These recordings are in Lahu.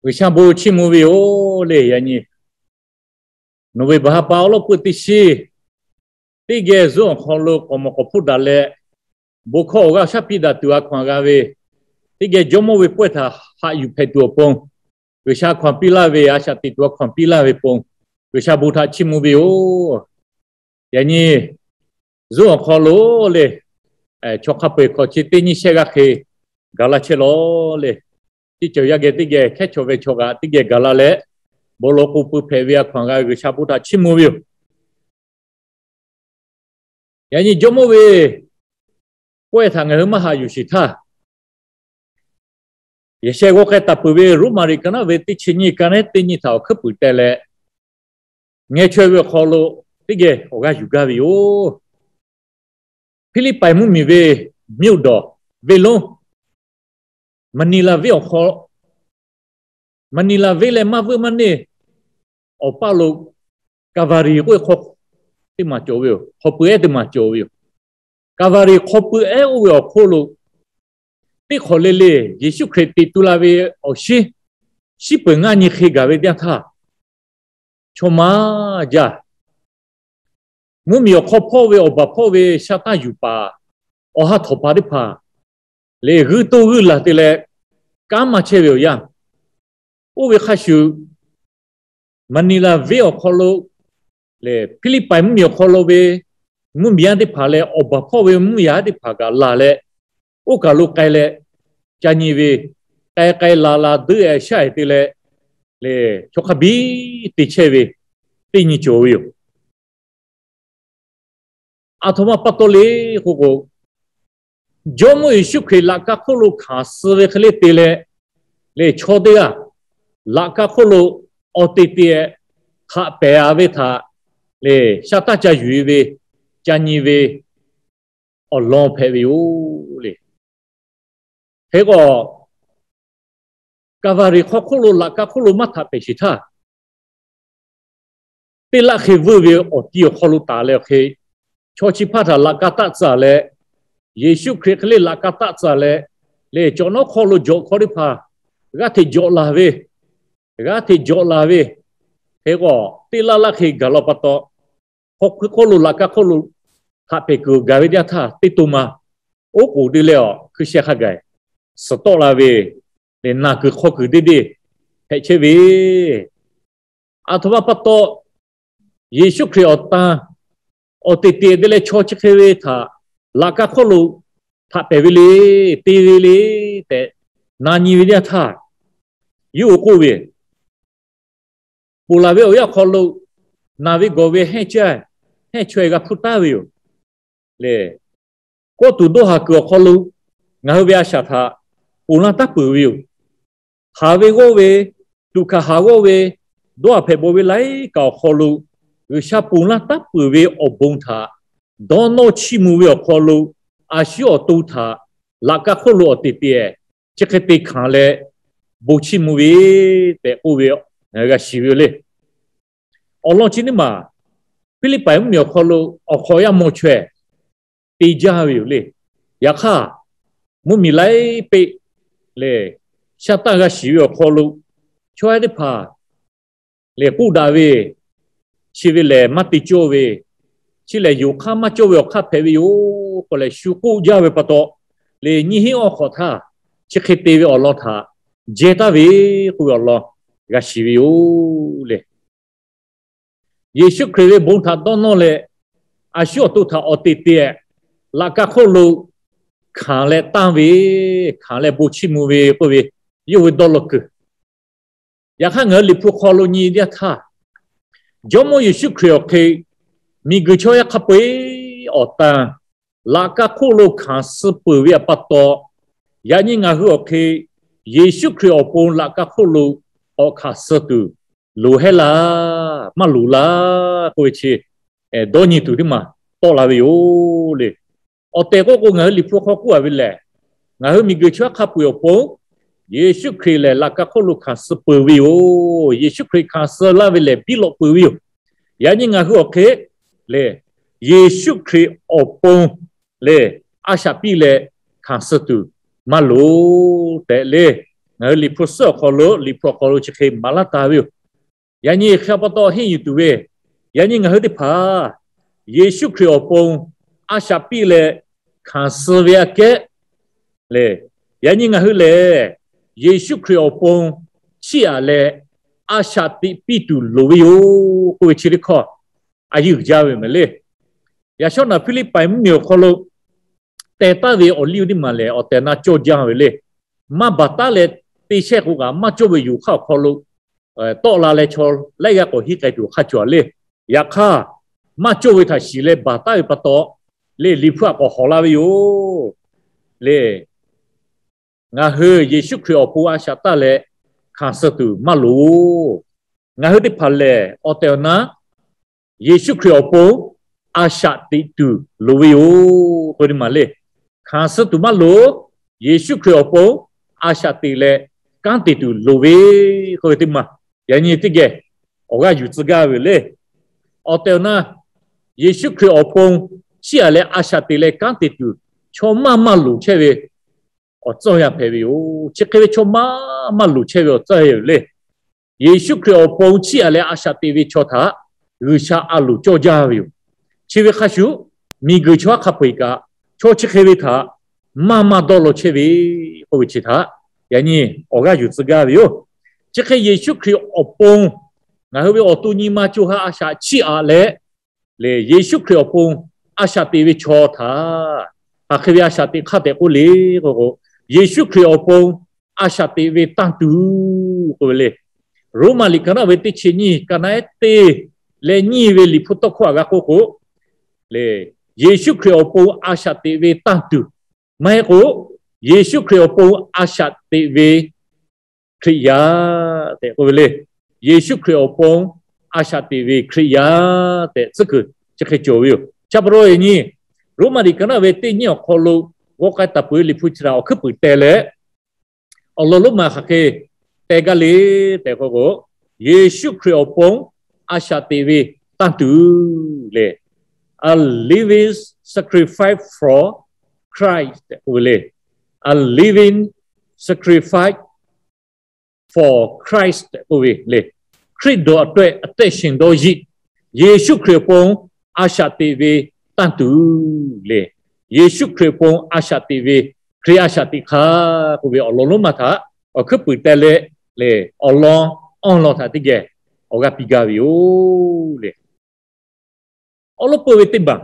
G'uiˬsha bon chiˇ mvuh ve yoˬ le. Yaꞈ nyi November ha pa awˉ lawˉ peuˇ teˇ shiˍ, teˇ geh zuhˆ awˬ hk'aw lo k'awꞈ mawˬ k'awꞈ hpuˇ daꞈ leh, bon hkawˇ awˬ g'aˇ awˬ shaˉ piˇ daꞈ tuˬ a hkaw anˬ g'a ve, teˇ geh Jawˇmawˇ ve pawehˇ htaꞈ haꞈ yuˬ hpehꞈ tuˬ awˬ pon, G'uiˬsha hkaw anˬ piˇ laˇ ve, a shaꞈ teꞈ tuˬ a hkaw anˬ piˇ laˇ ve pon, G'uiˬsha bon htaꞈ chiˇ mvuh ve yoˬ. Yaꞈ nyi zuhˆ awˬ hk'aw lo le, chaw hk'a peu-eˬ hkawꞈ chi teˇ nyiˇ shehˆ g'aˇ hk'e gaˬ la chehˇ lawˬ le. Teˇ ceuˬ yaˇ geh teˇ geh hkehˉ chaw ve chaw kaꞈ teˇ geh gaˬ la leh, bon lawˬ k'o pui hpehꞈ ve a hkaw anˬ g'a G'uiˬsha bon htaꞈ chiˇ mvuh ve yoˬ. Yaꞈ nyi Jawˇmawˇ ve pawehˇ htaꞈ ngaˬ hui maˇ haꞈ yuˬ shiˍ htaˇ, yehˬ sheh g'aw k'ai taˍ peuˬ ve Roˉmaꞈ liꞈ ka naˉ ve teˇ chi nyiˇ, ka naˉ teˇ nyiˇ htaꞈ awˬ hkuiˉ puiˍ teh leh, ngeh chaweh ve awˬ hk'aw lo teˇ geh awˬ g'aˇ yuˬ gaˇ ve yoˬ. Hpiˇliˇpaˍ mvuhˇmiˬ ve miˇ-oˬ dawˬ venˇ lonˉ, Maˍniˍlaˍ venˇ awˬ hk'aw, Maˍniˍlaˍ venˇ leh maˇ vuiˇ maˇ neˇ awˬ paˇ lo Kaˍvaˍriˍ k'oˆ ve hk'aw teˇ maˬ cawˬ ve yoˬ. Hk'aw pui ehˉ teˇ maˬ cawˬ ve yoˬ. Kaˍvaˍriˍ hk'aw pui ehˉ oˇ ve awˬ hk'oˆ lo teˇ hk'awꞈ le le Yeˍsuˆ Hkriꞈ teꞈ tu la ve awˬ shiˉ, shiˉ peuˬ ngaˇ nyi hk'e gaˬ ve teˇ yanˇ htaˇ, chaw maˇ jaˇ. Mvuhˇmiˬ awˬ hk'aw hpawˇ ve awˬ baˬ hpawˇ ve shaˉ tanˇ yuˬ paˍ, awˬ ha htawnˍ paˍ teˇ hpaˍ lehˬ, g'uiˇ toˇ g'uiˇ laˬ te leh kanˉ maˇ chehˇ ve awˬ yanˇ, oˇ ve hk'a shuˍ, Maˍniˍlaˍ venˇ awˬ hk'aw lo lehˬ, Hpiˇliˇpaˍ mvuhˇmiˬ awˬ hk'aw lo ve mvuhˇmiˬ yaˇ teˇ hpaˍ leh awˬ baˬ hpawˇ ve mvuhˇmiˬ yaˇ teˇ hpaˍ kaꞈ laˬ leh, oˇ kaˬ lo k'ai leh ca nyi ve, k'ai k'ai laˬ laˬ duiˆ-e shaˉ-e te leh, lehˬ chaw hk'a biˇ te chehˇ ve teˇ nyi cawˬ ve yoˬ. Aˬ htoꞈ ma pa taw le k'oˆ k'o, Jawˇmawˇ Yeˍsuˆ Hkriꞈ laꞈ ka hk'oˆ lo hkanˍ suh ve hk'e le te leh, lehˬ chaw teˇ g'aˇ laꞈ ka hk'oˆ lo awˬ te te htaꞈ hpaꞈ pehˍ-a ve htaꞈ lehˬ, shaˉ taˇ ca yuˬ-e ve, ca nyi ve awˬ lawn hpehꞈ ve yoˬ le. Hk'e k'o, Kaˍvaˍriˍ hk'aw hk'oˆ lo laꞈ ka hk'oˆ lo maˇ htaꞈ pehˍ sheˍ htaˇ, teˇ laˆ hk'e vuiˇ ve awˬ ti awˬ hk'aw lo taˍ leh awˬ hk'e, chaw chi hpaˇ htaꞈ laꞈ ka taˆ tcuh leh, Yeˍsuˆ Hkriꞈ hk'e le laꞈ ka taˆ tcuh leh, lehˬ cawꞈ nawˉ hk'aw lo jawꞈ hk'aw teˇ hpaˍ g'aˇ hteꞈ jawꞈ laˬ ve, g'aˇ hteꞈ jawꞈ laˬ ve, hk'e k'o, teˇ laˆ laˆ hk'e gaˬ la pa taw, hk'aw hk'oˆ lo laꞈ ka hk'oˆ lo htaꞈ pehˍ kuiˬ gaˬ ve teˇ yanˇ htaˇ, teˇ to ma oˉ k'oˍ te leh awˬ hkui sheh hk'a gaˬ suhˍ tawˆ la ve, lehˬ naˬ kuiˬ hk'aw kuiˬ deˇ deˇ hpehꞈ chehˇ ve, aˬ htoꞈ ma pa taw, Yeˍsuˆ Hkriꞈ awˬ tan awˬ te te te leh chaw chi hk'e ve htaꞈ laꞈ ka hk'oˆ lo htaꞈ pehˍ ve le, te ve le tehꞈ na nyi ve teˇ yanˇ htaˇ, yawˇ hui k'oˆ ve, ponˬ laˬ ve awˬ yanˇ hk'aw lo naˬ ve gawˬ ve hehnˇ caˇ, hehnˇ chaweh g'a hpuˇ taˉ ve yoˬ. Lehˬ, kawˆ tuˬ dawˇ haˍ kuiˬ awˬ hk'aw lo ngaˬ hui ve a shaꞈ htaꞈ ponˬ laˇ taˉ peuˬ ve yoˬ. Haˍ ve g'awˇ ve, tuꞈ hkanˍ haˍ g'awˇ ve, dawˇ haˍ hpehꞈ bawˬ ve laiˉ kaꞈ awˬ hk'aw lo G'uiˬsha ponˬ laˇ taˉ peuˬ ve awˬ bon htaꞈ dawˇ nawˇ chiˇ mvuh ve awˬ hk'aw lo, a shu awˬ to htaꞈ laꞈ ka hk'oˆ lo awˬ te te chi hk'e te hkanˍ leh bon chiˇ mvuh ve tehꞈ k'oˆ ve ngaˬ hui g'a shiˍ ve yoˬ le. Awˬ lawn chi teˇ maˬ Hpiˇliˇpaˍ mvuhˇmiˬ awˬ hk'aw lo awˬ hk'awꞈ yaˇ maw chaweh te jaˇ ve yoˬ le. Yaꞈ hk'aˇ, mvuhˇmiˬ laiˉ peˆ lehˬ, shaˉ taˇ g'a shiˍ ve awˬ hk'aw lo chaw yaˇ teˇ hpaˍ lehˬ k'oˆ daꞈ ve, chi ve lehˬ maˇ te cawˇ ve, chi lehˬ yonˍ hk'aˇ maˇ cawˇ ve awˬ hk'aˇ hpehꞈ ve yoˬ k'oˆ leh shu k'oˆ jaˇ ve pa taw, lehˬ nyiˇ hinˉ awˬ hk'awꞈ htaˇ chi hk'e te ve awˬ lawn htaꞈ jehˇ taˍ ve k'oˆ ve awˬ lawn g'a shiˍ ve yoˬ le. Yeˍsuˆ Hkriꞈ ve bon htaꞈ dawˇ nawˇ leh, a shu awˬ to htaꞈ awˬ te te, laꞈ ka hk'oˆ lo hkanˍ leh tanˇ ve, hkanˍ leh bon chiˇ mvuh ve k'oˆ ve, yawˇ ve dawˇ law kuiˬ. Yaꞈ hk'aˇ ngaˬ hui Liꞈ hpu hk'aw lo nyi teˇ yanˇ htaˇ, Jawˇmawˇ Yeˍsuˆ Hkriꞈ awˬ hk'e miˬguiˬ chaw yaˇ hk'a peu-eˬ awˬ tan laꞈ ka hk'oˆ lo hkanˍ suh peuˬ ve pa taw, yaꞈ nyi ngaˬ hui awˬ hk'e Yeˍsuˆ Hkriꞈ awˬ pon laꞈ ka hk'oˆ lo awˬ hkanˍ suh tuˬ loˍ hehˉ laˇ, maˇ loˍ laˇ k'oˆ ve chi dawˇ nyi tuˬ teˇ maˬ tawˆ la ve yoˬ le. Awˬ tehˬ k'oˆ k'o, ngaˬ hui Liꞈ hpu hk'aw k'oˆ a ve lehˬ, ngaˬ hui miˬguiˬ chaw yaˇ hk'a peu-eˬ awˬ pon Yeˍsuˆ Hkriꞈ lehˬ laꞈ ka hk'oˆ lo hkanˍ suh peuˬ ve yoˬ. Yeˍsuˆ Hkriꞈ hkanˍ suh laˇ ve lehˬ biˇ lawꞈ peuˬ ve yoˬ. Yaꞈ nyi ngaˬ hui awˬ hk'e lehˬ, Yeˍsuˆ Hkriꞈ awˬ pon lehˬ a shaꞈ piˇ leh hkanˍ suh tuˬ maˇ loˍ tehꞈ le. ngaˬ hui Liꞈ hpu suhˉ awˬ hk'aw lo, Liꞈ hpu awˬ hk'aw lo chi hk'e maˍ laˇ taˍ ve yoˬ. Yaꞈ nyi hk'e pa taw henˇ yuˬ tuˬ ve, yaꞈ nyi ngaˬ hui teˇ hpaˍ Yeˍsuˆ Hkriꞈ awˬ pon a shaꞈ piˇ leh hkanˍ suh ve aꞈ kehˉ le. Yaꞈ nyi ngaˬ hui lehˬ, Yeˍsuˆ Hkriꞈ awˬ pon chiˇ aꞈ leh a shaꞈ teꞈ piˇ tuˬ loˍ ve yoˬ k'oˆ ve chi teˇ hkawˇ a yeˇ uiˍ jaˇ ve mehˍ le. Yaꞈ shawˉ naꞈ Hpiˇliˇpaˍ mvuhˇmiˬ awˬ hk'aw lo teh taˍ ve awˬ liˇ teˇ maˬ lehˬ, awˬ tehˬ awˬ na cawˇ jaˇ ve le. Maˇ baˬ taˉ leh te shehˆ k'o kaꞈ maˇ cawˇ ve yoˬ hk'aˇ awˬ hk'aw lo tawˆ la leh chaw laiˉ g'aˇ k'awꞈ henˇ k'ai tuˬ awˬ hk'aˇ cawˬ le. Yaꞈ hk'aˇ, maˇ cawˇ ve htaꞈ shiˍ leh baˬ taˉ ve pa taw le, Liꞈ hpu htaꞈ k'awꞈ hawˬ laˇ ve yoˬ le. Ngaˬ hui Yeˍsuˆ Hkriꞈ awˬ pon a shaꞈ taˇ leh hkanˍ suh tuˬ maˇ loˍ. Ngaˬ hui teˇ hpaˍ lehˬ, awˬ tehˬ awˬ na Yeˍsuˆ Hkriꞈ awˬ pon a shaꞈ teꞈ tuˬ loˍ ve yoˬ k'oˆ ve teˇ maˬ le. Hkanˍ suh tuˬ maˇ loˍ. Yeˍsuˆ Hkriꞈ awˬ pon a shaꞈ teꞈ leh kanˉ te tuˬ loˍ ve k'oˆ ve teˇ maˬ, yaꞈ nyi teˇ geh awˬ g'aˇ yuˬ tcuh gaˇ ve yoˬ le. Awˬ tehˬ awˬ na Yeˍsuˆ Hkriꞈ awˬ pon chiˇ aꞈ leh a shaꞈ teꞈ leh kanˉ te tuˬ chaw maˇ maˇ loˍ chehˇ ve awˬ tcuhˇ yanˇ hpehꞈ ve yoˬ. Chi hk'e ve chaw maˇ maˇ loˍ chehˇ ve awˬ tcuhˇ yanˇ yoˬ le. Yeˍsuˆ Hkriꞈ awˬ pon chiˇ aꞈ leh a shaꞈ teꞈ ve chaw htaꞈ G'uiˬsha a loˍ cawˇ jaˇ ve yoˬ. Chi ve hk'a shuˍ, miˬguiˬ chaw haˉ hk'a peu-eˬ kaꞈ chaw chi hk'e ve htaꞈ maˇ maˇ dawˇ law chehˇ ve k'oˆ ve chi htaꞈ yaꞈ nyi awˬ g'aˇ yuˬ tcuh gaˇ ve yoˬ. Chi hk'e Yeˍsuˆ Hkriꞈ awˬ pon ngaˬ hui ve awˬ to nyi ma co ha a shaꞈ chiˇ aꞈ leh le, Yeˍsuˆ Hkriꞈ awˬ pon a shaꞈ teꞈ ve chaw htaꞈ hk'aˬ hk'e ve a shaꞈ teꞈ hk'aˇ tehꞈ k'oˆ le k'o k'o, Yeˍsuˆ Hkriꞈ awˬ pon a shaꞈ teꞈ ve tanˇ tuˬ k'oˆ ve le. Roˉmaꞈ liꞈ ka naˆ ve teˇ chi nyiˇ, ka naˆ ehˉ teˇ leh nyiˇ ve Liꞈ hpu tawˇ hkawˇ aꞈ g'a k'oˆ k'o le, Yeˍsuˆ Hkriꞈ awˬ pon a shaꞈ teꞈ ve tanˇ tuˬ, maˇ heˆ k'o Yeˍsuˆ Hkriꞈ awˬ pon a shaꞈ teꞈ ve Hkriꞈ yaˇ tehꞈ k'oˆ ve le. Yeˍsuˆ Hkriꞈ awˬ pon a shaꞈ teꞈ ve Hkriꞈ yaˇ tehꞈ tcuhˉ kuiˬ chi hk'e cawˬ ve yoˬ. Chi pa taw yaꞈ nyi Roˉmaꞈ liꞈ ka naˆ ve teˇ nyiˇ awˬ hk'aw lo g'aw k'ai taˍ peuˬ ve Liꞈ hpu chi htaꞈ awˬ hkuiˉ puiˍ teh leh, awˬ lawn lonˉ ma hk'aˬ hk'e teh gaˇ le tehꞈ k'o k'o, Yeˍsuˆ Hkriꞈ awˬ pon a shaꞈ teꞈ ve tanˇ tuˬ le, a living sacrifice for Christ tehꞈ k'oˆ ve le. A living sacrifice for Christ tehꞈ k'oˆ ve le. Hkriꞈ dawˬ a tawehˆ a tehˆ sheˍ dawˇ yiˆ, Yeˍsuˆ Hkriꞈ awˬ pon a shaꞈ teꞈ ve tanˇ tuˬ le. Yeˍsuˆ Hkriꞈ awˬ pon a shaꞈ teꞈ ve Hkriꞈ a shaꞈ teꞈ hk'aˇ k'oˆ ve awˬ lawn lonˉ ma htaꞈ awˬ hkuiˉ puiˍ teh leh le, awˬ lawn awˬ lawn htaꞈ teˇ geh awˬ g'aˇ piˇ gaˇ ve yoˬ le. Awˬ lawn peuˬ ve teˇ maˬ,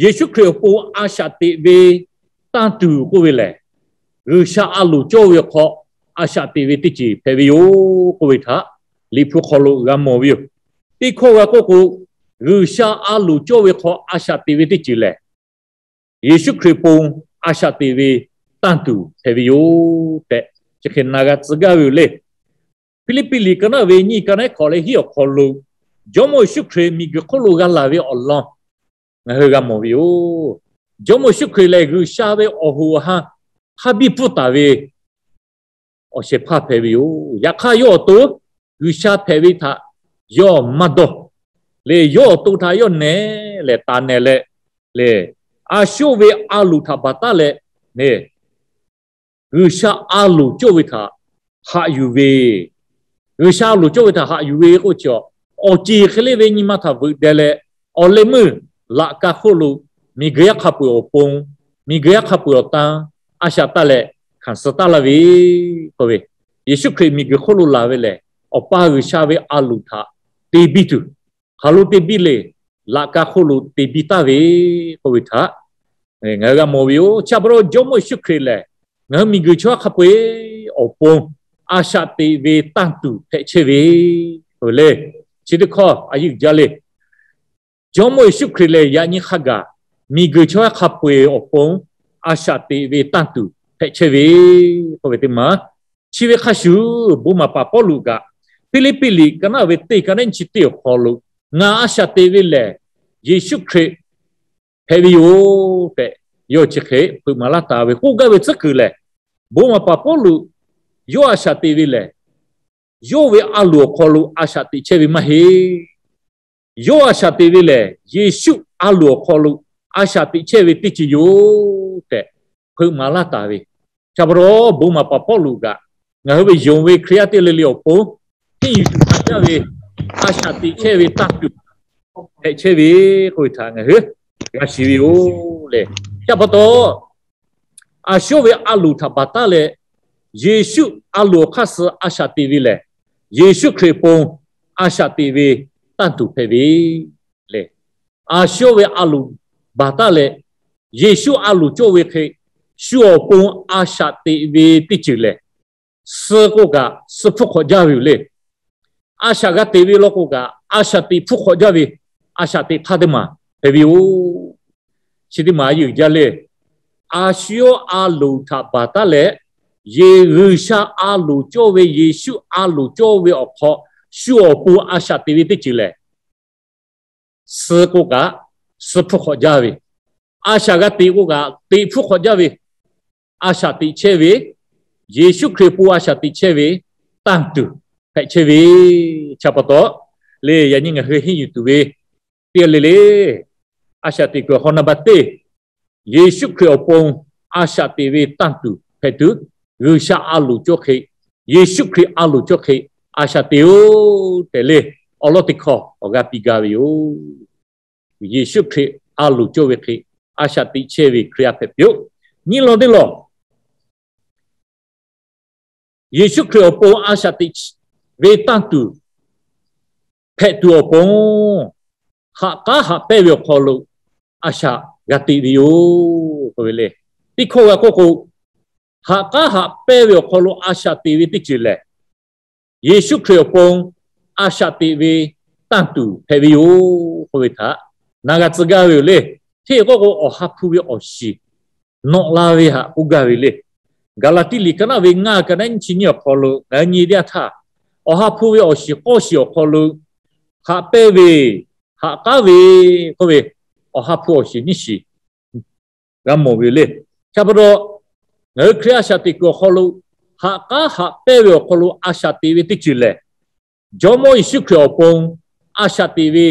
Yeˍsuˆ Hkriꞈ awˬ pon a shaꞈ teꞈ ve tanˇ tuˬ k'oˆ ve lehˬ, G'uiˬsha a loˍ cawˇ ve awˬ hk'aw a shaꞈ teꞈ ve teˇ ceuˬ hpehꞈ ve yoˬ k'oˆ ve htaꞈ Liꞈ hpu hk'aw lo g'a mawˬ ve yoˬ. Teˇ hkawˇ g'a k'oˆ k'o, G'uiˬsha a loˍ cawˇ ve hk'aw a shaꞈ teꞈ ve teˇ ceuˬ lehˬ, Yeˍsuˆ Hkriꞈ pon a shaꞈ teꞈ ve tanˇ tuˬ hpehꞈ ve yoˬ tehꞈ chi hk'e na g'a tcuh gaˇ ve yoˬ le. Hpiˇliˇpiˆ liꞈ ka naˆ ve nyiˇ, ka naˆ ehˉ hk'awꞈ leh hiˉ awˬ hk'aw lo Jawˇmawˇ Yeˍsuˆ Hkriꞈ miˬguiˬ hk'oˆ lo g'a laˬ ve awˬ lawn ngaˬ hui g'a mawˬ ve yoˬ. Jawˇmawˇ Yeˍsuˆ Hkriꞈ lehˬ, G'uiˬsha ve awˬ hoꞈ awˬ ha hk'a biˇ pfuhˇ taˍ ve awˬ shehˍ hpaˇ hpehꞈ ve yoˬ. Yaꞈ hk'aˇ, yawˇ awˬ to G'uiˬsha hpehꞈ ve htaꞈ yawˇ maˇ dawˇ le. Yawˇ awˬ to htaꞈ yawˇ nehˬ lehˬ taˍ nehˬ leh le, a sho ve a loˍ htaꞈ baˬ taˉ leh le, G'uiˬsha a loˍ cawˇ ve htaꞈ haꞈ yuˬ ve, G'uiˬsha a loˍ cawˇ ve htaꞈ haꞈ yuˬ ve k'oˆ chi, awˬ ceˬ hk'e le ve nyi ma htaꞈ veuꞈ deh leh, awˬ leh meuˇ laꞈ ka hk'oˆ lo miˬguiˬ yaˇ hk'a peu-eˬ awˬ pon, miˬguiˬ yaˇ hk'a peu-eˬ awˬ tan a shaꞈ taˇ leh hkanˍ suh taˉ laˇ ve k'oˆ ve, Yeˍsuˆ Hkriꞈ miˬguiˬ hk'oˆ lo laˬ ve lehˬ, Awˬ pa G'uiˬsha ve a loˍ htaꞈ te biˇ tuˬ, hk'aˬ lo te biˇ le, laꞈ ka hk'oˆ lo te biˇ taˍ ve k'oˆ ve htaꞈ ngaˬ hui g'a mawˬ ve yoˬ. Chi pa taw Jawˇmawˇ Yeˍsuˆ Hkriꞈ lehˬ, ngaˬ hui miˬguiˬ chaw yaˇ hk'a peu-eˬ awˬ pon a shaꞈ teꞈ ve tanˇ tuˬ hpehꞈ chehˇ ve k'oˆ ve le. Chi teˇ hkawˇ a yeˇ uiˍ jaˇ le. Jawˇmawˇ Yeˍsuˆ Hkriꞈ lehˬ, yaꞈ nyi hk'a gaˬ miˬguiˬ chaw yaˇ hk'a peu-eˬ awˬ pon a shaꞈ teꞈ ve tanˇ tuˬ hpehꞈ chehˇ ve k'oˆ ve teˇ maˬ, chi ve hk'a shuˍ, bon maˍ paˍ Pawˇluꞈ kaꞈ Hpiˇliˇpiˆ liꞈ ka naˆ ve teˇ, ka naˆ nyiˇ chi teˇ awˬ hk'aw lo, ngaˬ a shaꞈ teꞈ ve lehˬ, Yeˍsuˆ Hkriꞈ hpehꞈ ve yoˬ tehꞈ, yawˇ chi hk'e hpeuꞈ maˍ laˇ taˍ ve k'oˆ gaˇ ve tcuhˉ kuiˬ lehˬ, bon maˍ paˍ Pawˇluꞈ yawˇ a shaꞈ teꞈ ve lehˬ, yawˇ ve a loˍ awˬ hk'aw lo a shaꞈ teꞈ chehˇ ve maˇ heˆ. Yawˇ a shaꞈ teꞈ ve lehˬ, Yeˍsuˆ a loˍ awˬ hk'aw lo a shaꞈ teꞈ chehˇ ve teˇ ceuˬ yoˬ tehꞈ hpeuꞈ maˍ laˇ taˍ ve. Chi pa taw bon maˍ paˍ Pawˇluꞈ kaꞈ ngaˬ hui ve yonˍ ve Hkriꞈ yaˇ teˇ le le awˬ pon, henˇ yuˬ tuˬ htaꞈ jaˇ ve a shaꞈ teꞈ chehˇ ve tanˇ tuˬ hpehꞈ chehˇ ve k'oˆ ve htaꞈ ngaˬ hui g'a shiˍ ve yoˬ le. Chi pa taw, a shu yawˇ ve a loˍ htaꞈ baˬ taˉ leh, Yeˍsuˆ a loˍ awˬ hk'aˇ suh a shaꞈ teꞈ ve lehˬ, Yeˍsuˆ Hkriꞈ awˬ pon a shaꞈ teꞈ ve tanˇ tuˬ hpehꞈ ve le. A shu yawˇ ve a loˍ baˬ taˉ leh, Yeˍsuˆ a loˍ cawˇ ve hk'e, shu awˬ pon a shaꞈ teꞈ ve teˇ ceuˬ lehˬ, suh k'oˆ kaꞈ suh hpfuhˇ hk'awꞈ jaˇ ve yoˬ le. A shaꞈ g'a teꞈ ve law k'o kaꞈ, a shaꞈ teꞈ hpfuhˇ hk'awꞈ jaˇ ve, a shaꞈ teꞈ hk'aˇ teˇ maˬ hpehꞈ ve yoˬ. Chi teˇ maˬ yuˬ jaˇ le. A shu yawˇ a loˍ htaꞈ baˬ taˉ leh, G'uiˬsha a loˍ cawˇ ve, Yeˍsuˆ a loˍ cawˇ ve awˬ hk'aw, shu awˬ pon a shaꞈ teꞈ ve teˇ ceuˬ lehˬ, suh k'oˆ kaꞈ suh hpfuhˇ hk'awꞈ jaˇ ve, a shaꞈ g'a teꞈ k'oˆ kaꞈ teꞈ hpfuhˇ hk'awꞈ jaˇ ve, a shaꞈ teꞈ chehˇ ve, Yeˍsuˆ Hkriꞈ pon a shaꞈ teꞈ chehˇ ve tanˇ tuˬ hpehꞈ chehˇ ve, chi pa taw le, yaꞈ nyi ngaˬ hui henˇ yuˬ tuˬ ve teˇ le le, a shaꞈ teꞈ kuiˬ awˬ hk'aw naˍ baˬ teˇ, Yeˍsuˆ Hkriꞈ awˬ pon a shaꞈ teꞈ ve tanˇ tuˬ hpehꞈ tuˬ, G'uiˬsha a loˍ cawˇ hk'e, Yeˍsuˆ Hkriꞈ a loˍ cawˇ hk'e a shaꞈ teꞈ-oˬ tehꞈ le, awˬ lawn teˇ hkawˇ awˬ g'aˇ piˇ gaˇ ve yoˬ. Yeˍsuˆ Hkriꞈ a loˍ cawˇ ve hk'e a shaꞈ teꞈ chehˇ ve Hkriꞈ yaˇ hpehꞈ piˇ-oˆ. Nyiˇ lawn teˇ lawn, Yeˍsuˆ Hkriꞈ awˬ pon a shaꞈ teꞈ ve tanˇ tuˬ hpehꞈ tuˬ awˬ pon, haꞈ k'aˉ haꞈ pehnˇ ve awˬ hk'aw lo a shaꞈ g'a teꞈ ve yoˬ k'oˆ ve le. Teˇ hkawˇ g'a k'oˆ k'o, haꞈ k'aˉ haꞈ pehnˇ ve awˬ hk'aw lo a shaꞈ teꞈ ve teˇ ceuˬ lehˬ, Yeˍsuˆ Hkriꞈ awˬ pon a shaꞈ teꞈ ve tanˇ tuˬ hpehꞈ ve yoˬ k'oˆ ve htaꞈ na g'a tcuh gaˇ ve yoˬ le. Hteˇ k'oˆ k'o, Awˬ ha hpu ve awˬ shiˍ nawꞈ la ve htaꞈ k'oˆ gaˇ ve le. Gaˍlaˍtiˆ liꞈ ka naˆ ve ngaˇ ka naˆ nyiˇ chi nyiˇ awˬ hk'aw lo ngaˬ hui nyi teˇ yanˇ htaˇ, Awˬ ha hpu ve awˬ shiˍ k'awˇ shiˍ awˬ hk'aw lo haꞈ pehnˇ ve, haꞈ k'aˉ ve k'oˆ ve, Awˬ ha hpu awˬ shiˍ nyiˇ shiˍ g'a mawˬ ve yoˬ le. Chi pa taw, ngaˬ hui Hkriꞈ a shaꞈ teꞈ kuiˬ awˬ hk'aw lo haꞈ k'aˉ haꞈ pehnˇ ve awˬ hk'aw lo a shaꞈ teꞈ ve teˇ ceuˬ lehˬ, Jawˇmawˇ Yeˍsuˆ Hkriꞈ awˬ pon a shaꞈ teꞈ ve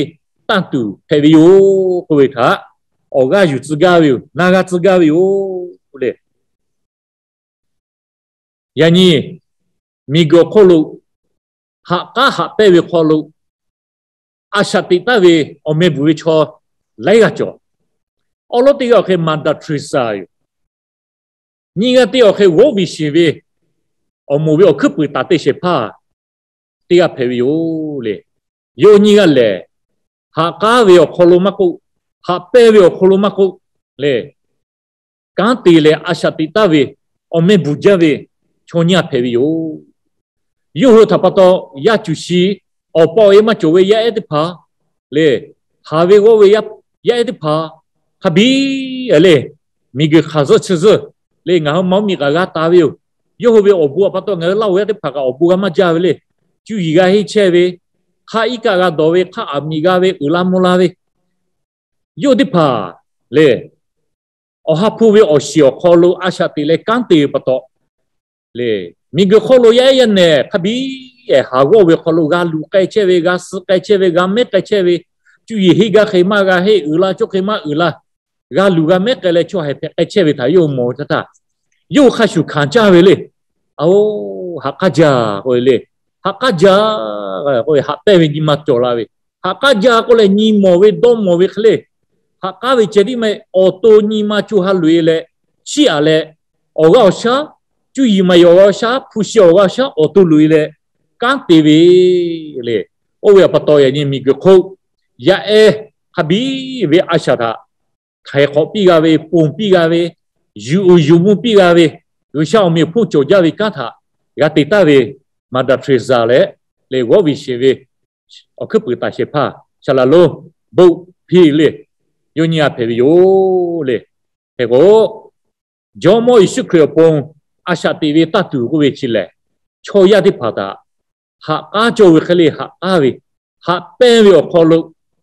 tanˇ tuˬ hpehꞈ ve yoˬ k'oˆ ve htaꞈ awˬ g'aˇ yuˬ tcuh gaˇ ve yoˬ, na g'a tcuh gaˇ ve yoˬ le. Yaꞈ nyi miˬguiˬ awˬ hk'oˆ lo haꞈ k'aˉ haꞈ pehnˇ ve hk'aw lo a shaꞈ teꞈ taˍ ve awˬ meh bvuhˬ ve chaw laiˉ g'aˇ cawˬ. Awˉ lawˉ teˇ g'aˇ awˬ hk'e Mother Teresa yoˬ. Nyiˇ g'aˇ teˇ awˬ hk'e World Vision ve awˬ moˍ ve awˬ hkuiˉ puiˍ taˍ te shehˍ hpaˇ teˇ g'aˇ hpehꞈ ve yoˬ le. Yawˇ nyiˇ g'aˇ lehˬ, haꞈ k'aˉ ve awˬ hk'aw lo maˇ k'oˆ, haꞈ pehnˇ ve awˬ hk'aw lo maˇ k'oˆ le, kanˉ te leh a shaꞈ teꞈ taˍ ve awˬ meh bvuhˬ jaˇ ve chaw nyiˇ g'aˇ hpehꞈ ve yoˬ. Yawˇ hui htaꞈ pa taw, yaˇ cuˬ shi awˬ pa awˬ e maˇ cawˬ ve yaˇ ehˉ teˇ hpaˍ le, haˍ ve g'awˇ ve yaˇ ehˉ teˇ hpaˍ hk'a biˇ le, miˬguiˬ hk'aˬ zuhˆ chi zuhˆ le, ngaˬ hui mawˇ miˬ kaꞈ g'a taˍ ve yoˬ. Yawˇ hui ve awˬ bon htaꞈ pa taw ngaˬ hui Laˇ huˍ yaˇ teˇ hpaˍ kaꞈ awˬ bon g'a maˇ jaˇ ve le. Cuˇ yiˍ g'a henˇ chehˇ ve, hk'aˆ iˉ kaˆ g'a dawˬ ve, hk'aˆ aˬ miꞈ g'a ve, uiˍ la mvuh la ve, yawˇ teˇ hpaˍ le, Awˬ ha hpu ve awˬ shiˍ awˬ hk'aw lo a shaꞈ teꞈ leh kanˉ te ve pa taw le, miˬguiˬ hk'oˆ lo yaˇ ehˉ yaˇ nehˬ hk'a biˇ ehˍ haˍ g'awˇ ve hk'aw lo g'a luˬ k'ai chehˇ ve, g'a suh k'ai chehˇ ve, g'a mehˉ k'ai chehˇ ve, cuˇ yiˍ henˇ gaˇ hk'e maˇ g'a henˇ, uiˍ la cawˇ hk'e maˇ uiˍ la, g'a luˬ g'a mehˉ k'ai leh chaw haiˬ hpehꞈ k'ai chehˇ ve htaꞈ yawˇ hui mawˬ ve htaˇ htaˇ, yawˇ hui hk'a shuˍ hkanˍ caˇ ve le. Aˬ, haꞈ k'aˉ jaˇ k'oˆ ve le. Haꞈ k'aˉ jaˇ k'oˆ ve, haꞈ pehnˇ ve nyi ma cawˬ la ve, haꞈ k'aˉ jaˇ k'oˆ leh nyi mawˬ ve dawˇ mawˬ ve hk'e le. Haꞈ k'aˉ ve ceh tiˉ meh awˬ to nyi ma co ha loꞈ e leh, chiˇ aꞈ leh, awˬ g'aˇ awˬ shaˉ, cuˇ yiˍ maˍ yiˍ awˬ g'aˇ awˬ shaˉ, hpu shi awˬ g'aˇ awˬ shaˉ awˬ to loꞈ e leh kanˉ te ve le. Oˇ ve pa taw yaꞈ nyi miˬguiˬ hk'oˆ yaˇ ehˉ hk'a biˇ ve a shaꞈ htaꞈ htaiˍ hk'awꞈ piˇ g'a ve, ponˬ piˇ g'a ve, yuˬ uiˍ yuˬ mvuh piˇ g'a ve, G'uiˬsha awˬ meꞈ awˬ hponˇ cawˬ jaˇ ve kanˉ htaꞈ g'a te taˍ ve Mother Teresa leh, leh g'awˇ ve sheˍ ve awˬ hkuiˉ puiˍ taˍ shehˍ hpaˇ Saˍ laˍ lonˉ Pope Pius le, yawˇ nyiˇ g'aˇ hpehꞈ ve yoˬ le. Hk'e k'o, Jawˇmawˇ Yeˍsuˆ Hkriꞈ awˬ pon a shaꞈ teꞈ ve tanˇ tuˬ k'oˆ ve chi lehˬ, chaw yaˇ teˇ hpaˍ htaꞈ haꞈ k'aˉ cawˇ ve hk'e le haꞈ k'aˉ ve, haꞈ pehnˇ ve awˬ hk'aw lo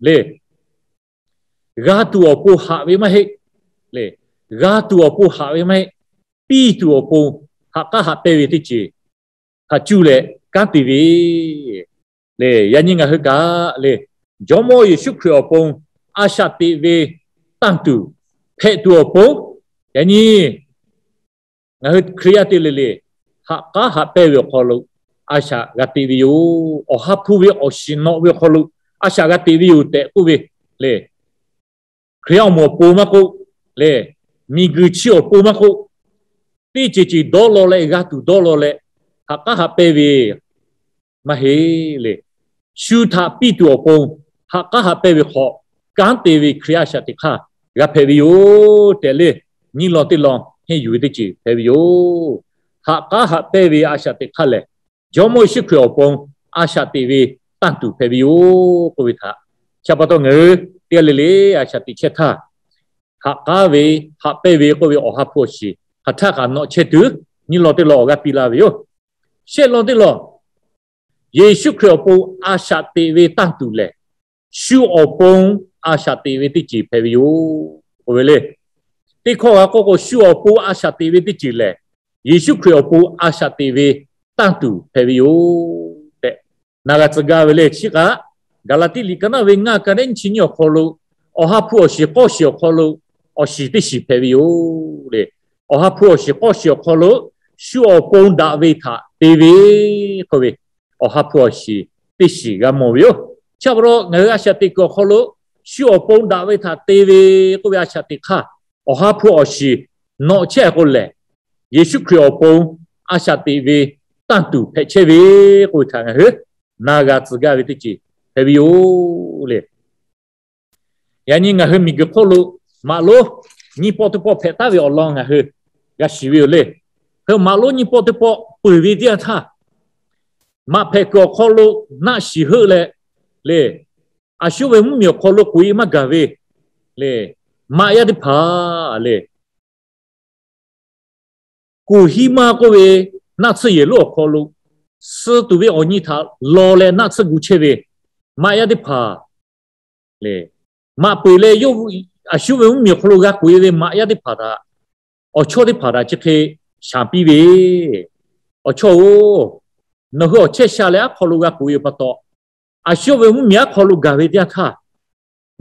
le, g'a tuˬ awˬ pon haꞈ ve maˇ heˆ le, g'a tuˬ awˬ pon haꞈ ve maˇ heˆ, piˇ tuˬ awˬ pon haꞈ k'aˉ haꞈ pehnˇ ve teˇ ceuˬ htaꞈ cuˇ leh kanˉ te ve le. Yaꞈ nyi ngaˬ hui kaꞈ le, Jawˇmawˇ Yeˍsuˆ Hkriꞈ awˬ pon a shaꞈ teꞈ ve tanˇ tuˬ hpehꞈ tuˬ awˬ pon, yaꞈ nyi ngaˬ hui Hkriꞈ yaˇ te le le, haꞈ k'aˉ haꞈ pehnˇ ve awˬ hk'aw lo a shaꞈ g'a teꞈ ve yoˬ. Awˬ ha hpu ve awˬ shiˍ nawꞈ ve awˬ hk'aw lo a shaꞈ g'a teꞈ ve yoˬ tehꞈ k'oˆ ve le. Hkriꞈ yaˇ awˬ moˍ awˬ pon maˇ k'oˆ le, miˬguiˬ chi awˬ pon maˇ k'oˆ, teˇ ceuˬ ceuˬ dawˇ law leh g'a tuˬ dawˇ law leh haꞈ k'aˉ haꞈ pehnˇ ve maˇ heˆ le. Shu htaꞈ piˇ tuˬ awˬ pon haꞈ k'aˉ haꞈ pehnˇ ve hk'aw, kanˉ te ve Hkriꞈ yaˇ a shaꞈ teꞈ hk'aˇ g'a hpehꞈ ve yoˬ tehꞈ le, nyiˇ lawn teˇ lawn henˇ yuˬ ve teˇ ceuˬ hpehꞈ ve yoˬ. Haꞈ k'aˉ haꞈ pehnˇ ve a shaꞈ teꞈ hk'aˇ lehˬ, Jawˇmawˇ Yeˍsuˆ Hkriꞈ awˬ pon a shaꞈ teꞈ ve tanˇ tuˬ hpehꞈ ve yoˬ k'oˆ ve htaꞈ, chi pa taw ngaˬ hui teˇ g'aˇ le le a shaꞈ teꞈ chehˇ htaˇ, haꞈ k'aˉ ve, haꞈ pehnˇ ve k'oˆ ve awˬ ha hpu awˬ shiˍ hk'aˬ htaˇ kaꞈ nawꞈ chehˇ tuˬ, nyiˇ lawn teˇ lawn awˬ g'aˇ piˇ laˇ ve yoˬ. Shehˆ lawn teˇ lawn, Yeˍsuˆ Hkriꞈ awˬ pon a shaꞈ teꞈ ve tanˇ tuˬ lehˬ, shu awˬ pon a shaꞈ teꞈ ve teˇ ceuˬ hpehꞈ ve yoˬ k'oˆ ve le. Teˇ hkawˇ g'a k'oˆ k'o, shu awˬ pon a shaꞈ teꞈ ve teˇ ceuˬ lehˬ, Yeˍsuˆ Hkriꞈ awˬ pon a shaꞈ teꞈ ve tanˇ tuˬ hpehꞈ ve yoˬ tehꞈ na g'a tcuh gaˇ ve le. Chi kaꞈ Gaˍlaˍtiˆ liꞈ ka naˆ ve ngaˇ, ka naˆ nyiˇ chi nyiˇ awˬ hk'aw lo, awˬ ha hpu awˬ shiˍ k'awˇ shiˍ awˬ hk'aw lo awˬ shiˍ teˇ shiˍ hpehꞈ ve yoˬ le. Awˬ ha hpu awˬ shiˍ k'awˇ shiˍ awˬ hk'aw lo shu awˬ pon daꞈ ve htaꞈ te ve k'oˆ ve awˬ ha hpu awˬ shiˍ teˇ shiˍ g'a mawˬ ve yoˬ. Chi pa taw ngaˬ hui a shaꞈ teꞈ kuiˬ awˬ hk'aw lo shu awˬ pon daꞈ ve htaꞈ te ve k'oˆ ve a shaꞈ teꞈ hk'aˇ, awˬ ha hpu awˬ shiˍ nawꞈ chehˇ k'o lehˬ, Yeˍsuˆ Hkriꞈ awˬ pon a shaꞈ teꞈ ve tanˇ tuˬ hpehꞈ chehˇ ve k'oˆ ve htaꞈ ngaˬ hui na g'a tcuh gaˇ ve teˇ ceuˬ hpehꞈ ve yoˬ le. Yaꞈ nyi ngaˬ hui miˬguiˬ hk'oˆ lo maꞈ lonˉ nyiˇ pawˆ teˇ pawˆ hpehꞈ taˉ ve awˬ lawn ngaˬ hui g'a shiˍ ve yoˬ le. Hk'e maꞈ lonˉ nyiˇ pawˆ teˇ pawˆ peuˬ ve teˇ yanˇ htaˇ, maꞈ hpehꞈ kuiˬ awˬ hk'aw lo naˆ shiˍ heuˆ leh le, a shu ve mvuhˇmiˬ awˬ hk'aw lo k'oꞈ e maˇ gaˬ ve le, maꞈ yaˇ teˇ hpaˍ le, kuˬ hiˉ maˇ k'oˆ ve naˆ tsuhˇ yehˬ lonˉ awˬ hk'aw lo suh tuˬ ve awˬ nyi htaꞈ law leh naˆ tsuhˇ gu chehˇ ve maꞈ yaˇ teˇ hpaˍ le, maꞈ peuˬ leh yawˇ a shu ve mvuhˇmiˬ awˬ hk'aw lo g'a k'oꞈ e ve maꞈ yaˇ teˇ hpaˍ htaꞈ, awˬ chawˇ teˇ hpaˍ htaꞈ chi hk'e shaˍ piˇ ve, Awˬ chawˇ-oˬ, nawˬ hui awˬ chehˇ sha leh aˉ hk'aw lo g'a k'oꞈ e pa taw, a shu ve mvuhˇmiˬ aˉ hk'aw lo gaˬ ve teˇ yanˇ htaˇ,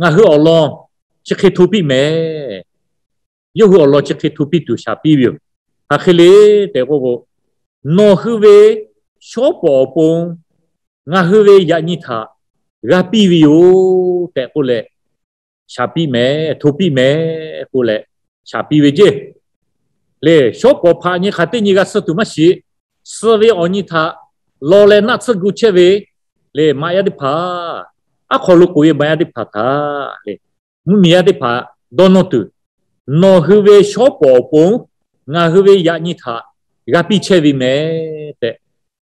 ngaˬ hui awˬ lawn chi hk'e hto piˇ mehˍ. Yawˇ hui awˬ lawn chi hk'e hto piˇ tuˬ shaˍ piˇ ve yoˬ. Hk'aˬ hk'e le tehꞈ k'oˆ k'o, nawˬ hui ve shawˉ pawˍ awˬ pon ngaˬ hui ve yaꞈ nyi htaꞈ g'a piˇ ve yoˬ tehꞈ k'oˆ leh, shaˍ piˇ mehˍ, hto piˇ mehˍ k'oˆ leh shaˍ piˇ ve ceˇ. Le, shawˉ pawˍ hpaꞈ nyi hk'aˬ teˇ nyi g'a suh tuˬ maˇ shiˍ. Suh ve awˬ nyi htaꞈ law leh naˆ tsuhˇ gu chehˇ ve le, maꞈ yaˇ teˇ hpaˍ, aˉ hk'aw lo k'oꞈ ve maꞈ yaˇ teˇ hpaˍ htaꞈ le, mvuhˇmiˬ yaˇ teˇ hpaˍ dawˇ nawˇ tuˬ, nawˬ hui ve shawˉ pawˍ awˬ pon ngaˬ hui ve yaꞈ nyi htaꞈ g'a piˇ chehˇ ve mehˍ tehꞈ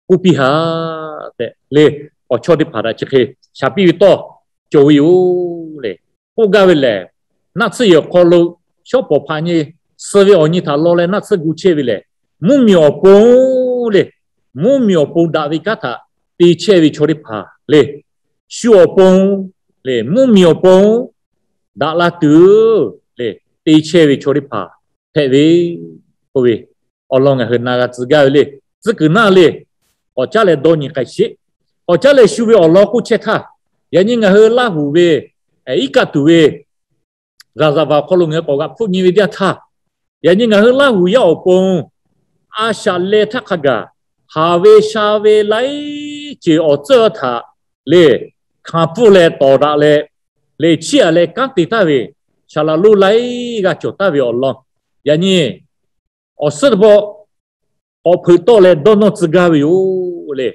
k'oˆ piˇ haꞈ tehꞈ le, awˬ chawˇ teˇ hpaˍ htaꞈ chi hk'e shaˍ piˇ ve tawˇ cawˬ ve yoˬ le. K'oˆ gaˇ ve lehˬ, naˆ tsuhˇ yehˬ awˬ hk'aw lo shawˉ pawˍ hpaꞈ nyi suh ve awˬ nyi htaꞈ law leh naˆ tsuhˇ gu chehˇ ve lehˬ, mvuhˇmiˬ awˬ pon le, mvuhˇmiˬ awˬ pon daꞈ ve kanˉ htaꞈ te chehˇ ve chaw teˇ hpaˍ le, shu awˬ pon le, mvuhˇmiˬ awˬ pon daꞈ la tuˬ le, te chehˇ ve chaw teˇ hpaˍ hpehꞈ ve k'oˆ ve awˬ lawn ngaˬ hui na g'a tcuh gaˇ ve le. Tcuhˉ kuiˬ naˇ le, k'awꞈ caˉ leh dawˇ nyi k'ai sheˍ. K'awꞈ caˉ leh shu ve awˬ lawn k'oˆ chehˇ htaˇ, yaꞈ nyi ngaˬ hui Laˇhuˍ ve iˉ kaˆ tuˬ ve g'aˇ zaˍ vaˬ awˬ hk'aw lo ngaˬ hui k'awꞈ g'aꞈ hpfuhˆ nyi ve teˇ yanˇ htaˇ, yaꞈ nyi ngaˬ hui Laˇhuˍ yaˇ awˬ pon a shaꞈ leh htaˇ hk'a gaˬ, haˍ ve sha ve laiˉ ceuˬ awˬ tcuhˇ htaꞈ le, hkanˍ pfuhˇ leh tawˍ daꞈ leh, le chiˇ aꞈ leh kanˉ te taˍ ve saˍ laˍ lonˉ laiˉ g'aˇ cawˬ taˍ ve awˬ lawn, yaꞈ nyi awˬ suhˉ teˇ pawˆ k'awꞈ hpeuꞈ tawˆ leh dawˇ nawˇ tcuh gaˇ ve yoˬ le.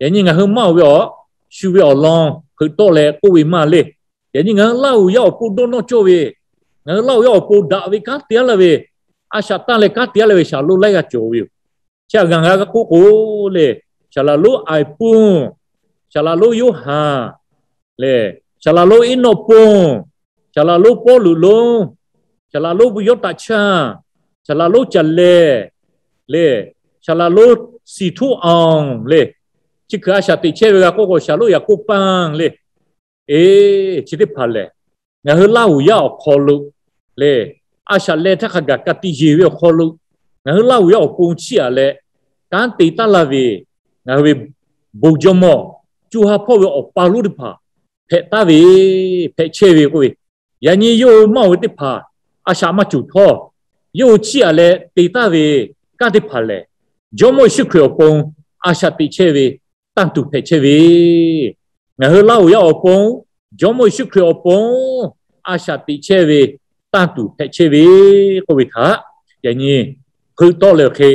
Yaꞈ nyi ngaˬ hui maˇ oˬ ve awˬ, shu ve awˬ lawn hpeuꞈ tawˆ leh k'oˆ ve maˇ le. Yaꞈ nyi ngaˬ hui Laˇhuˍ yaˇ awˬ pon dawˇ nawˇ cawˇ ve, ngaˬ hui Laˇhuˍ yaˇ awˬ pon daꞈ ve kanˉ te aˉ laˇ ve, a shaꞈ tanˇ leh kanˉ te aˉ laˇ ve saˍ laˍ lonˉ laiˉ g'aˇ cawˬ ve yoˬ. Chi aꞈ ngaˬ g'a k'oˆ k'o le, saˍ laˍ lonˉ Aiˍ puˇ, saˍ laˍ lonˉ Yoˇhanˬ le, saˍ laˍ lonˉ Eˇnawˆ puˇ, saˍ laˍ lonˉ Pawˇluꞈ lonˉ, saˍ laˍ lonˉ Yawˇtaꞈ chaˇ, saˍ laˍ lonˉ Caˍ lehˬ le, saˍ laˍ lonˉ Siˍ htuˉ awˬ le, chi hkui a shaꞈ teꞈ chehˇ ve g'a k'oˆ k'o saˍ laˍ lonˉ Yaˍkoˆ paˇ le, eˬ, chi teˇ hpaˍ lehˬ, ngaˬ hui Laˇhuˍ yaˇ awˬ hk'aw lo le, a shaꞈ leh htaˇ hk'a gaˬ ka tiꞈ yeˬ ve awˬ hk'aw lo, ngaˬ hui Laˇhuˍ yaˇ awˬ pon chiˇ aꞈ leh kanˉ te taˉ laˇ ve, ngaˬ hui ve bon jawˇmawˇ co ha hpawˇ ve awˬ pa lonˉ teˇ hpaˍ hpehꞈ taˍ ve, hpehꞈ chehˇ ve k'oˆ ve, yaꞈ nyi yawˇ hui maˇ oˬ ve teˇ hpaˍ a shaꞈ maˇ cawˬ htawˇ, yawˇ hui chiˇ aꞈ leh te taˍ ve kanˉ teˇ hpaˍ lehˬ, Jawˇmawˇ Yeˍsuˆ Hkriꞈ awˬ pon a shaꞈ teꞈ chehˇ ve tanˇ tuˬ hpehꞈ chehˇ ve, ngaˬ hui Laˇ huˍ yaˇ awˬ pon Jawˇmawˇ Yeˍsuˆ Hkriꞈ awˬ pon a shaꞈ teꞈ chehˇ ve tanˇ tuˬ hpehꞈ chehˇ ve k'oˆ ve htaꞈ yaꞈ nyi hpeuꞈ tawˆ leh awˬ hk'e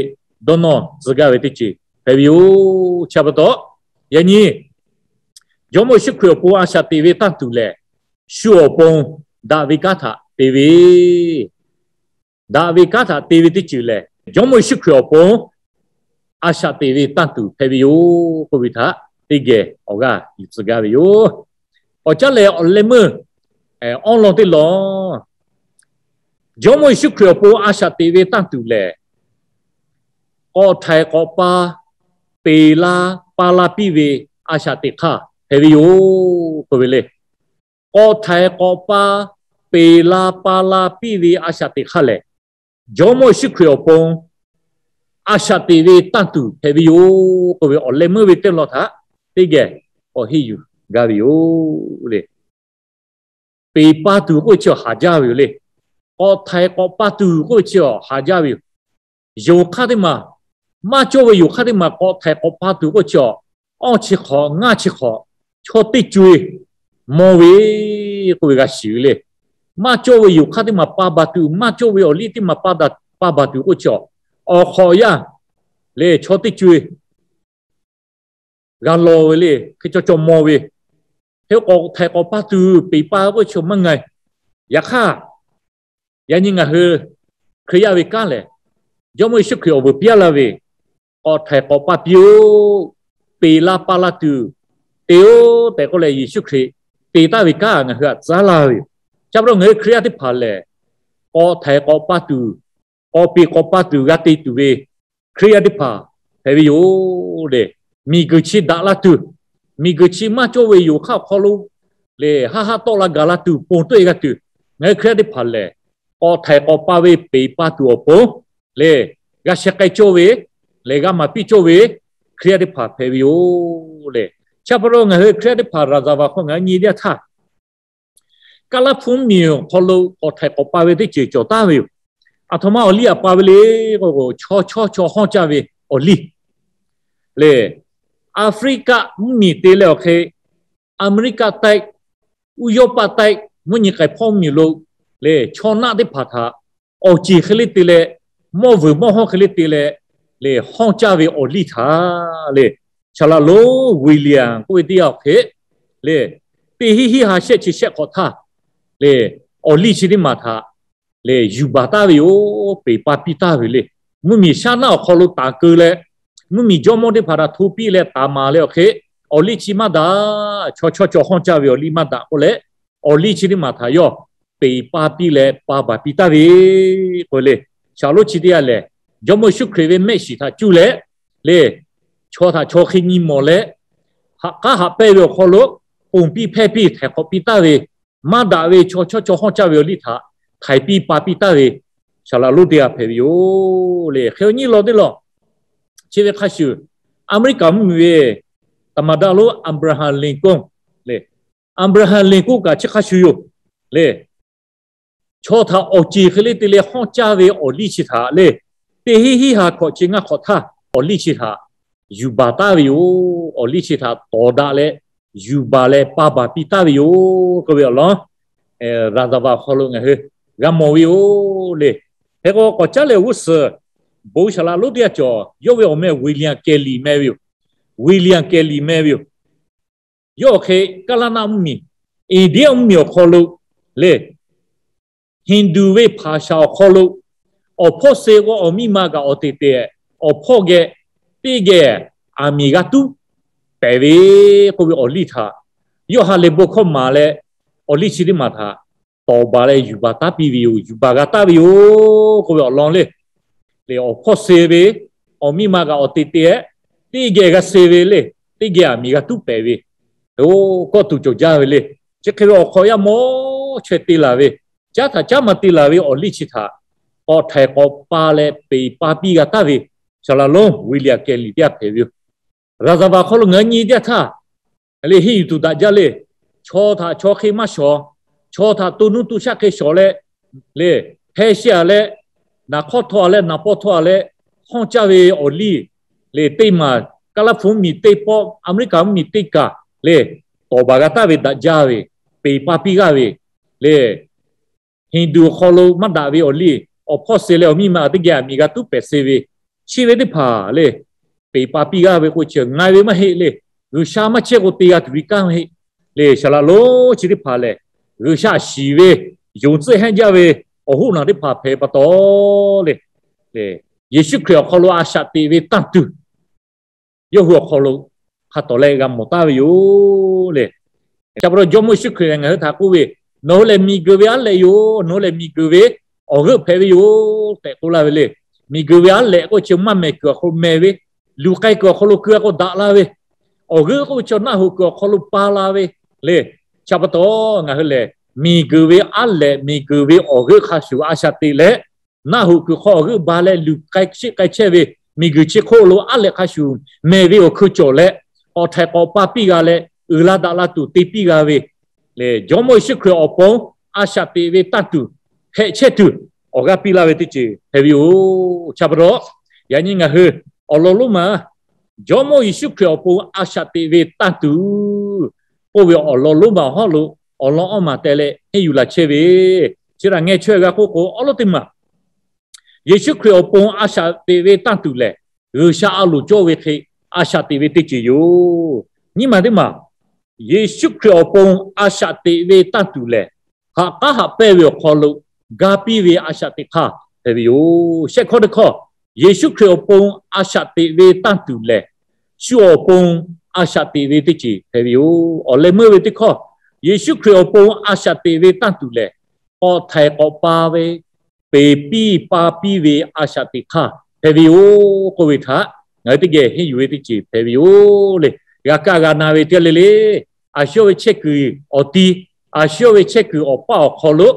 dawˇ nawˇ tcuh gaˇ ve teˇ ceuˬ hpehꞈ ve yoˬ. Chi pa taw, yaꞈ nyi Jawˇmawˇ Yeˍsuˆ Hkriꞈ awˬ pon a shaꞈ teꞈ ve tanˇ tuˬ lehˬ, shu awˬ pon daꞈ ve kanˉ htaꞈ te ve daꞈ ve kanˉ htaꞈ te ve teˇ ceuˬ lehˬ, Jawˇmawˇ Yeˍsuˆ Hkriꞈ awˬ pon a shaꞈ teꞈ ve tanˇ tuˬ hpehꞈ ve yoˬ k'oˆ ve htaꞈ teˇ geh awˬ g'aˇ yuˬ tcuh gaˇ ve yoˬ. Awˬ caˉ lehˬ, awˬ leh meuˇ awˉ lawn teˇ lawn, Jawˇmawˇ Yeˍsuˆ Hkriꞈ awˬ pon a shaꞈ teꞈ ve tanˇ tuˬ lehˬ, k'awꞈ htaiˍ k'awꞈ pa peˬ la pa la piˇ ve a shaꞈ teꞈ hk'aˇ hpehꞈ ve yoˬ k'oˆ ve le. K'awꞈ htaiˍ k'awꞈ pa peˬ la pa la piˇ ve a shaꞈ teꞈ hk'aˇ lehˬ, Jawˇmawˇ Yeˍsuˆ Hkriꞈ awˬ pon a shaꞈ teꞈ ve tanˇ tuˬ hpehꞈ ve yoˬ k'oˆ ve awˬ leh meuˇ ve teˇ lawn htaꞈ teˇ geh k'awꞈ henˇ yuˬ gaˇ ve yoˬ le. Peˬ pa tuˬ k'oˆ ve chi awˬ haˍ jaˇ ve yoˬ le. K'awꞈ htaiˍ k'awꞈ pa tuˬ k'oˆ ve chi awˬ haˍ jaˇ ve yoˬ. Yonˍ hk'aˇ teˇ maˬ, maˇ cawˇ ve yonˍ hk'aˇ teˇ maˬ k'awꞈ htaiˍ k'awꞈ pa tuˬ k'oˆ chi awˬ, awˇ chi hk'awꞈ ngaˇ chi hk'awꞈ chaw teˇ co-e mawˇ ve k'oˆ ve g'a shiˍ ve le. Maˇ cawˇ ve yonˍ hk'aˇ teˇ maˬ pa baˬ tuˬ, maˇ cawˇ ve awˬ liˇ teˇ maˬ pa baˬ tuˬ k'oˆ chi awˬ, awˬ hk'awꞈ yaˇ le chaw teˇ co-e g'a law ve le, hk'e chaw chaw mawˇ ve. Hk'e k'awꞈ htaiˍ k'awꞈ pa tuˬ peˬ pa k'oˆ chi awˬ maˇ nga. Yaꞈ hk'aˇ, yaꞈ nyi ngaˬ hui Hkriꞈ yaˇ ve kanˉ lehˬ, Jawˇmawˇ Yeˍsuˆ Hkriꞈ awˬ vuiˬ piˇ laˇ ve, k'awꞈ htaiˍ k'awꞈ pa piˇ-oˆ, peˬ la pa la tuˬ te-oˆ tehꞈ k'oˆ leh Yeˍsuˆ Hkriꞈ te taˍ ve kanˉ ngaˬ hui htaꞈ tcuh laˇ ve yoˬ. Chi pa taw ngaˬ hui Hkriꞈ yaˇ teˇ hpaˍ lehˬ, k'awꞈ htaiˍ k'awꞈ pa tuˬ, k'awꞈ peˬ k'awꞈ pa tuˬ g'a te tuˬ ve Hkriꞈ yaˇ teˇ hpaˍ hpehꞈ ve yoˬ le. Miˬguiˬ chi daꞈ la tuˬ, miˬguiˬ chi maˇ cawˇ ve yonˍ hk'aˇ awˬ hk'aw lo le haˆ haˆ tawˆ la gaˬ la tuˬ, ponˬ tawˆ-e g'a tuˬ, ngaˬ hui Hkriꞈ yaˇ teˇ hpaˍ lehˬ, k'awꞈ htaiˍ k'awꞈ pa ve peˬ pa tuˬ awˬ pon le, g'a sheh k'ai cawˇ ve, lehˬ g'a maˍ piˇ cawˇ ve Hkriꞈ yaˇ teˇ hpaˍ hpehꞈ ve yoˬ le. Chi pa taw ngaˬ hui Hkriꞈ yaˇ teˇ hpaˍ ရာဇဝင် hk'aw ngaˬ hui nyi teˇ yanˇ htaˇ, Kaˇlaˇ hpu mvuhˇmiˬ awˬ hk'aw lo k'awꞈ htaiˍ k'awꞈ pa ve teˇ ceuˬ cawˬ taˍ ve yoˬ. Aˬ htoꞈ ma awˬ liˇ htaꞈ pa ve le k'o, chaw chawˇ chaw hawˇ caˇ ve awˬ liˇ le. Aˍfriˆkaˆ mvuhˇmiˬ te leh awˬ hk'e, Aˍmeˍriˆkaˆ တိုင်း, ဥရောပတိုက် mvuhˇ nyi k'ai hpawˇ mvuhˇmiˬ lo le, chaw naˆ teˇ hpaˍ htaꞈ awˬ ceˬ hk'e le te leh, mawˇ vuiˬ mawˇ hawˇ hk'e le te leh, le hawˇ caˇ ve awˬ liˇ htaꞈ le, saˍ laꞈ lonˉ William k'oˆ ve teˇ yanˇ awˬ hk'e le, teˇ hinˉ hinˉ ha shehˆ chi shehˆ hk'awꞈ htaˇ le, awˬ liˇ chi teˇ maˬ htaꞈ le yuˬ baˬ taˍ ve yoˬ. Peˬ pa piˇ taˍ ve le. Mvuhˇmiˬ shaˉ naˆ awˬ hk'aw lo taˍ keu leh, mvuhˇmiˬ jawˇmawˇ teˇ hpaˍ htaꞈ hto piˇ leh taˍ maˍ leh awˬ hk'e, awˬ liˇ chi maˇ daꞈ, chaw chawˇ chaw hawˇ caˇ ve awˬ liˇ maˇ daꞈ k'oˆ leh, awˬ liˇ chi teˇ maˬ htaꞈ yawˇ peˬ pa piˇ leh pa baˬ piˇ taˍ ve k'oˆ le. Saˍ laꞈ lonˉ chi teˇ yanˇ lehˬ, Jawˇmawˇ Yeˍsuˆ Hkriꞈ ve mehˆ shiˍ htaꞈ cuˇ leh le, chaw htaꞈ chaw hk'e nyi mawˬ leh, haꞈ k'aˉ haꞈ pehnˇ ve awˬ hk'aw lo ponˬ piˇ hpehˇ piˇ htaiˍ hk'awꞈ piˇ taˍ ve, maˇ daꞈ ve chaw chawˇ chaw hawˇ caˇ ve awˬ liˇ htaꞈ htaiˍ piˇ pa piˇ taˍ ve saˍ laꞈ lonˉ teˇ g'aˇ hpehꞈ ve yoˬ le. Hk'e nyiˇ law teˇ law, chi ve hk'a shuˍ, Aˍmeˍriˆkaˆ mvuhˇmiˬ ve သမ္မတ lonˉ Abraham Lincoln le, Abraham Lincoln kaꞈ chi hk'a shuˍ yoˬ le. Chaw htaꞈ awˬ ceˬ hk'e le te leh hawˇ caˇ ve awˬ liˇ chi htaꞈ le, teˇ hinˉ hinˉ ha hkawꞈ chi ngaˇ hk'awꞈ htaˇ awˬ liˇ chi htaꞈ yuˬ baˬ taˍ ve yoˬ. Awˬ liˇ chi htaꞈ tawˍ daꞈ leh yuˬ baˬ leh pa baˬ piˇ taˍ ve yoˬ k'oˆ ve awˬ lawn ရာဇဝင် awˬ hk'aw lo ngaˬ hui g'a mawˬ ve yoˬ le. Hk'e k'o k'awꞈ caˉ leh g'uˇ suhˍ bon saˍ laꞈ lonˉ teˇ g'aˇ cawˬ, yawˇ ve awˬ meh William Carey meh ve yoˬ. William Carey meh ve yoˬ. Yawˇ awˬ hk'e Kaˇlaˇ naˆ mvuhˇmiˬ, India mvuhˇmiˬ awˬ hk'aw lo le, Hindu ve hpaˍ shaˍ awˬ hk'aw lo awˬ hpawˇ suh k'o awˬ miˇ ma kaꞈ awˬ te te, awˬ hpawˇ geh teˇ geh aˬ miˍ g'a tuˉ pehˍ ve k'oˆ ve awˬ liˇ htaꞈ yawˇ ha lehˬ bon hkawˇ maˍ leh, awˬ liˇ chi teˇ maˬ htaꞈ tawˍ baˬ leh yuˬ baˬ taˍ piˇ ve yoˬ, yuˬ baˬ g'a taˍ ve yoˬ k'oˆ ve awˬ lawn le. Le awˬ hpawˇ suh ve, awˬ miˇ ma kaꞈ awˬ te te, teˇ geh g'a suh ve le, teˇ geh aˬ miˍ g'a tuˉ pehˍ ve, oˇ kawˆ tuˬ cawˬ jaˇ ve le. Chi hk'e ve awˬ hk'awꞈ yaˇ mawˇ chaweh te laˬ ve, caˉ htaꞈ caˉ ma te laˬ ve awˬ liˇ chi htaꞈ k'awꞈ htaiˍ k'awꞈ pa leh peˬ pa piˇ g'a taˍ ve saˍ laꞈ lonˉ William Carey teˇ g'aˇ hpehꞈ ve yoˬ. ရာဇဝင် awˬ hk'aw lo ngaˬ hui nyi teˇ yanˇ htaˇ le, henˇ yuˬ tuˬ daꞈ jaˇ le. Chaw htaꞈ chaw hk'e maˇ shawˍ, chaw htaꞈ to nuˇ to shaˆ hk'e shawˍ leh le, hpeh sheh-a leh, naˍ hk'awˇ htawˇ-a leh naˍ paw htawˇ-a leh hawˇ caˇ ve awˬ liˇ le, teˇ maˬ Kaˇlaˇ hpu mvuhˇmiˬ teˇ pawˆ, Aˍmeˍriˆkaˍ mvuhˇmiˬ teˇ kaˬ le, tawˍ baˬ g'a taˍ ve daꞈ jaˇ ve, peˍ pa piˇ g'aˇ ve le, Hinˍduˍ awˬ hk'aw lo maˇ daꞈ ve awˬ liˇ, awˬ hpawˇ suh leh awˬ miˇ ma teˇ geh aˬ miˍ g'a tuˉ pehˍ suh ve, chi ve teˇ hpaˍ le, peˍ pa piˇ g'aˇ ve k'o chi ngaˬ ve maˇ heˆ le. G'uiˬsha maˇ chehˇ k'o te g'a tuˬ ve kanˉ maˇ heˆ le. Saˍ laꞈ lonˉ chi teˇ hpaˍ lehˬ, G'uiˬsha shiˍ ve, yonˍ tcuhˆ hehnˇ jaˇ ve awˬ hoˉ naˬ teˇ hpaˍ hpehꞈ pa taw le, Yeˍsuˆ Hkriꞈ awˬ hk'aw lo a shaꞈ teꞈ ve tanˇ tuˬ, yawˇ hui awˬ hk'aw lo hk'a tawˍ leh g'a mawˬ taˍ ve yoˬ le. Chi pa taw Jawˇmawˇ Yeˍsuˆ Hkriꞈ lehˬ ngaˬ hui htaꞈ k'oˆ ve, nawˬ hui lehˬ miˬguiˬ ve aˉ lehꞈ yoˬ. Nawˬ hui lehˬ miˬguiˬ ve awˬ g'euˆ hpehꞈ ve yoˬ tehꞈ k'oˆ laˇ ve le. Miˬguiˬ ve aˉ lehꞈ k'oˆ ve chi maˇ mehˍ kuiˬ awˬ hk'aw lo mehˍ ve, luˬ k'ai kuiˬ awˬ hk'aw lo keu a k'o daꞈ la ve, awˬ g'euˆ k'oˆ ve chi naˆ hoꞈ kuiˬ awˬ hk'aw lo pa la ve le. Chi pa taw ngaˬ hui lehˬ miˬguiˬ ve aˉ lehꞈ, miˬguiˬ ve awˬ g'euˆ hk'a shuˍ a shaꞈ teꞈ leh, naˆ hoꞈ kuiˬ hk'aw awˬ g'euˆ ba leh luˬ k'ai shiˆ k'ai chehˇ ve, miˬguiˬ chi hk'oˆ lo aˉ lehꞈ hk'a shuˍ mehˍ ve awˬ hkui cawˬ leh, k'awꞈ htaiˍ k'awꞈ pa piˇ g'a leh, uiˍ la daꞈ la tuˬ te piˇ g'a ve le. Jawˇmawˇ Yeˍsuˆ Hkriꞈ awˬ pon a shaꞈ teꞈ ve tanˇ tuˬ hpehꞈ chehˇ tuˬ, awˬ g'aˇ piˇ laˇ ve teˇ ceuˬ hpehꞈ ve yoˬ. Chi pa taw yaꞈ nyi ngaˬ hui awˬ lawn lonˉ ma Jawˇmawˇ Yeˍsuˆ Hkriꞈ awˬ pon a shaꞈ teꞈ ve tanˇ tuˬ k'oˆ ve awˬ lawn lonˉ ma awˬ hawˉ lo awˬ lawn awˇ maˬ teh leh henˇ yuˬ laˬ chehˇ ve, chi htaꞈ ngeh chaweh g'a k'oˆ k'o, awˉ lawˉ teˇ maˬ Yeˍsuˆ Hkriꞈ awˬ pon a shaꞈ teꞈ ve tanˇ tuˬ lehˬ, G'uiˬsha a loˍ cawˇ ve hk'e a shaꞈ teꞈ ve teˇ ceuˬ yoˬ. Nyiˇ maˬ teˇ maˬ, Yeˍsuˆ Hkriꞈ awˬ pon a shaꞈ teꞈ ve tanˇ tuˬ lehˬ, haꞈ k'aˉ haꞈ pehnˇ ve awˬ hk'aw lo ga piˇ ve a shaꞈ teꞈ hk'aˇ hpehꞈ ve yoˬ. Shehˆ hkawˇ teˇ hkawˇ, Yeˍsuˆ Hkriꞈ awˬ pon a shaꞈ teꞈ ve tanˇ tuˬ lehˬ, shu awˬ pon a shaꞈ teꞈ ve teˇ ceuˬ hpehꞈ ve yoˬ. Awˬ leh meuˇ ve teˇ hkawˇ, Yeˍsuˆ Hkriꞈ awˬ pon a shaꞈ teꞈ ve tanˇ tuˬ lehˬ, k'awꞈ htaiˍ k'awꞈ pa ve, peˍ piˇ pa piˇ ve a shaꞈ teꞈ hk'aˇ hpehꞈ ve yoˬ k'oˆ ve htaꞈ ngaˬ hui teˇ geh henˇ yuˬ ve teˇ ceuˬ hpehꞈ ve yoˬ le. G'a kaˇ g'a na ve teˇ g'aˇ le le, a shu yawˇ ve chehˇ kuiˬ awˬ ti, a shu yawˇ ve chehˇ kuiˬ awˬ paˇ awˬ hk'aw lo,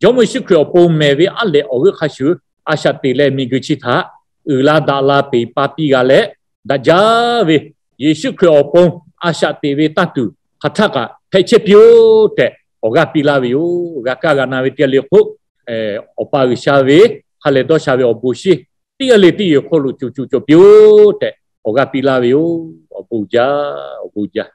Jawˇmawˇ Yeˍsuˆ Hkriꞈ awˬ pon mehˍ ve aˉ lehꞈ awˬ g'euˆ hk'a shuˍ a shaꞈ teꞈ leh miˬguiˬ chi htaꞈ uiˍ la daꞈ la peˍ pa piˇ g'a leh, daꞈ jaˇ ve Yeˍsuˆ Hkriꞈ awˬ pon a shaꞈ teꞈ ve tanˇ tuˬ hk'aˬ htaˆ kaꞈ hpehꞈ chehˇ piˇ-oˆ tehꞈ awˬ g'aˇ piˇ laˇ ve yoˬ. G'a kaˇ g'a na ve teˇ g'aˇ le k'o, Awˬ pa G'uiˬsha ve ha lehˬ dawˇ sha ve awˬ bon shinˉ teˇ g'aˇ le teˇ yehˬ hk'aw lo cuˬ cuˬ cawˬ piˇ-oˆ tehꞈ awˬ g'aˇ piˇ laˇ ve yoˬ. Awˬ bon jaˇ, awˬ bon jaˇ.